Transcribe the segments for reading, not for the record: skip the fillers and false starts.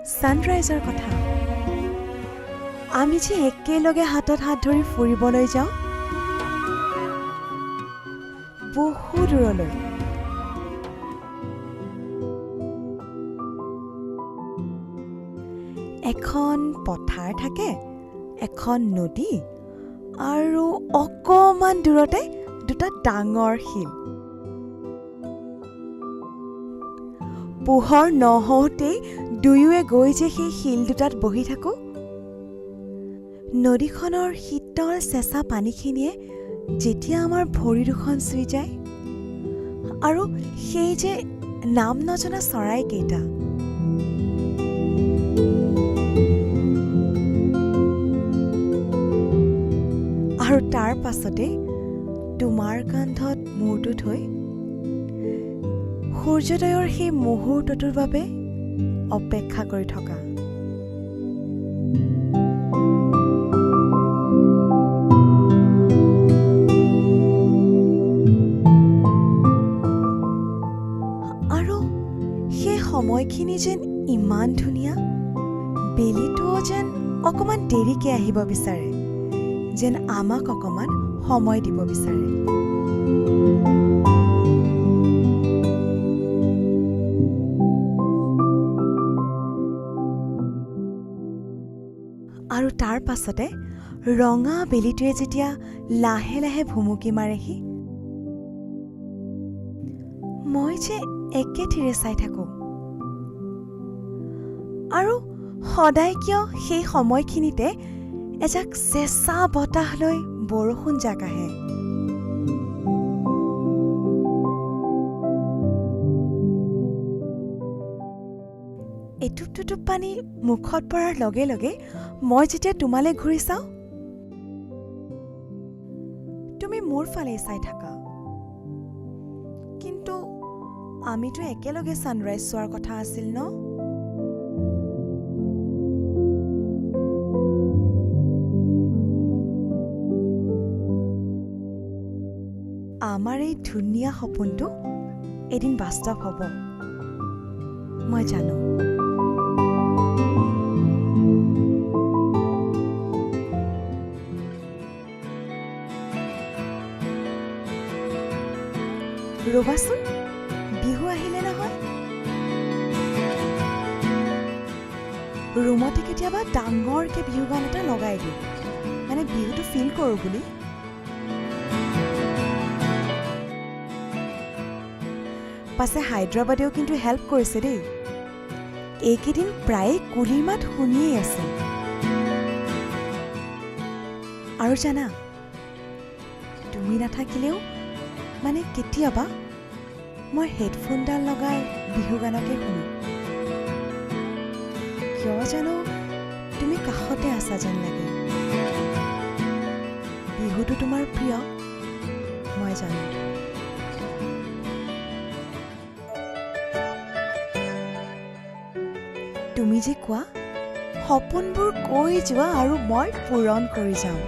ছানৰাইজৰ কথা, আমি যে একেলগে হাতত হাত ধৰি ফুৰিবলৈ যাওঁ বহু দূৰলৈ। এখন পথাৰ থাকে, এখন নদী আৰু অকণমান দূৰতে দুটা ডাঙৰ শিল। পোহৰ নহওঁতেই দুয়োৱে গৈ যে সেই শিল দুটাত বহি থাকোঁ, নদীখনৰ শীতল চেঁচা পানীখিনিয়ে যেতিয়া আমাৰ ভৰি দুখন চুই যায়, আৰু সেই যে নাম নজনা চৰাইকেইটা, আৰু তাৰ পাছতে তোমাৰ কান্ধত মূৰটো থৈ সূৰ্যোদয়ৰ সেই মুহূৰ্তটোৰ বাবে অপেক্ষা কৰি থকা। আৰু সেই সময়খিনি যেন ইমান ধুনীয়া, বেলিটোও যেন অকণমান দেৰিকৈ আহিব বিচাৰে, যেন আমাক অকণমান সময় দিব বিচাৰে। আৰু তাৰ পাছতে ৰঙা বেলিটোৱে যেতিয়া লাহে লাহে ভুমুকি মাৰেহি, মই যে একেথিৰে চাই থাকোঁ। আৰু সদায় কিয় সেই সময়খিনিতে এজাক চেঁচা বতাহ লৈ বৰষুণ জাক আহে। এটোপ দুটোপ পানী মুখত পৰাৰ লগে লগে মই যেতিয়া তোমালৈ ঘূৰি চাওঁ, তুমি মোৰ ফালেই চাই থাকা। কিন্তু আমিতো একেলগে ছানৰাইজ চোৱাৰ কথা আছিল ন? আমাৰ এই ধুনীয়া সপোনটো এদিন বাস্তৱ হ'ব, মই জানো। ৰ'বাচোন, বিহু আহিলে নহয়, ৰুমতে কেতিয়াবা ডাঙৰকে বিহু গান এটা লগাই দিওঁ, মানে বিহুটো ফিল কৰোঁ বুলি। পাছে হায়দৰাবাদেও কিন্তু হেল্প কৰিছে দেই, এইকেইদিন প্ৰায়ে কুলিৰ মাত শুনিয়েই আছোঁ। আৰু জানা, তুমি নাথাকিলেও মানে কেতিয়াবা মই হেডফোনডাল লগাই বিহু গানকে শুনো, কিয় জানো তুমি কাষতে আছা যেন লাগে। বিহুটো তোমাৰ প্ৰিয়, মই জানো। তুমি যে কোৱা সপোনবোৰ কৈ যোৱা আৰু মই পূৰণ কৰি যাওঁ।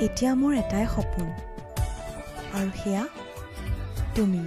এতিয়া মোৰ এটাই সপোন, আৰু সেয়া তুমি।